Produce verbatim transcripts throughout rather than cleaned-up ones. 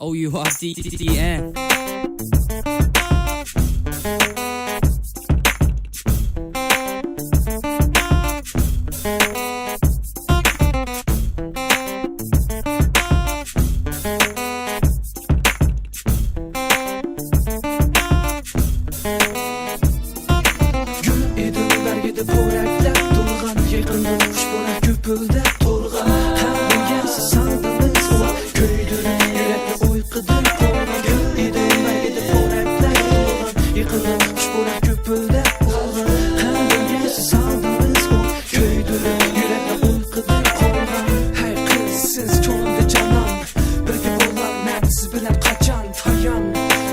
O U R T T N. گۈل ئىدىم بەرگىدە پورەكلەپ تۇرغان، يېقىندا خۇش پۇراق گۈپۈلدەپ تۇرغان. قەلبىمگە سالدىڭىز ئوت، كۆيدۈرۈپ يۈرەكنى ئۇيقۇدىن قويغان. گۈل ئىدىم بەرگىدە پورەكلەپ تۇرغان، يېقىندا خۇش پۇراق گۈپۈلدەپ تۇرغان. قەلبىمگە سالدىڭىز ئوت، كۆيدۈرۈپ يۈرەكنى ئۇيقۇدىن قويغان. ھەي قىز، سىز كۆڭلۈمدە جانان، بىرگە بولار مەن سىز بىلەن قاچان تايان.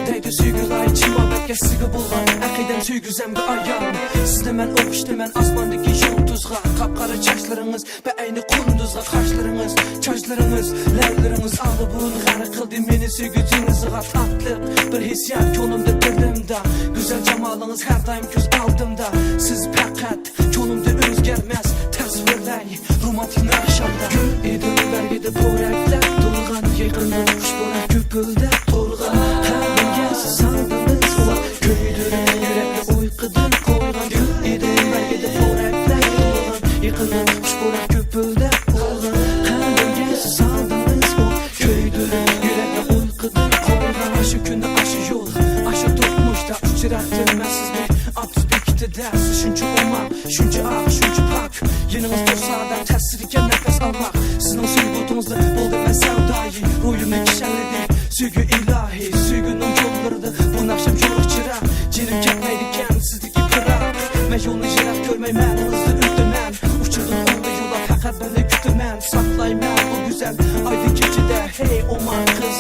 دەيدۇ سۆيگۈ لايىق چىن مۇھەببەتكە سىغا بولغان ئەقىدەم سۆيگۈ زەمگە ئايان. سىزنى مەن ئوخشىتىمەن ئاسماندىكى يۇلتۇزغا. قاپقارا چاچلىرىڭىز بەئەينى قۇندۇزغا قاشلىرىڭىز، چاچلىرىڭىز، لەۋلىرىڭىز ئالىبۇرۇن غەرق قىلدى مېنى سۆيگۈ دېڭىزىغا. تاتلىق بىر ھېسسىيات كۆڭلۈمدە، دىلىمدا، گۈزەل جامالىڭىز ھەر دائىم كۆز ئالدىمدا. سىز پەقەت كۆڭلۈمدە ئۆزگەرمەس تەسۋىرلەي رومانتىك ناخشامدا. گۈل ئىدىم بەرگىدە پورەكلەپ تۇرغان، يېقىندا خۇش پۇراق گۈپۈلدەپ تۇرغان. قەلبىمگە سالدىڭىز ئوت، كۆيدۈرۈپ يۈرەكنى ئۇيقۇدىن قويغان. گۈل ئىدىم بەرگىدە پورەكلەپ تۇرغان، يېقىندا خۇش پۇراق گۈپۈلدەپ تۇرغان. قەلبىمگە سالدىڭىز ئوت، كۆيدۈرۈپ يۈرەكنى ئۇيقۇدىن قويغان. ئاشۇ كۈندە، ئاشۇ يول، ئاشۇ تۇرمۇشتا ئۇچراتتىم مەن سىزنى ئاپتوبۇس بېكىتىدە. سىز شۇنچە ئوماق، شۇنچە ئاق، شۇنچە پاك. يېنىڭىزدا تۇرسا دەم تەستىكەن نەپەس ئالماق. سىزنىڭ سۆيگۈڭىزدە بولدۇم مەن سەۋدايى. روھۇمنى كىشەنلىدى سۆيگۈ ئىلاھى. سۆيگۈنىڭ يوللىرىدا بۇ ناخشام چورۇق چىراغ. جېنىم كەتمەيدىكەن سىزدىكى پىراق. مەن يولنى يىراق كۆرمەي مەنىڭىزدىن ئۆتىمەن. ئۇچۇردۇم ئوڭدا يوللاپ پەقەت بىرنى كۈتىمەن. ساقلايمەن بۇ گۈزەل ئايدىڭ كېچىدە. ھەي ئوماق قىز،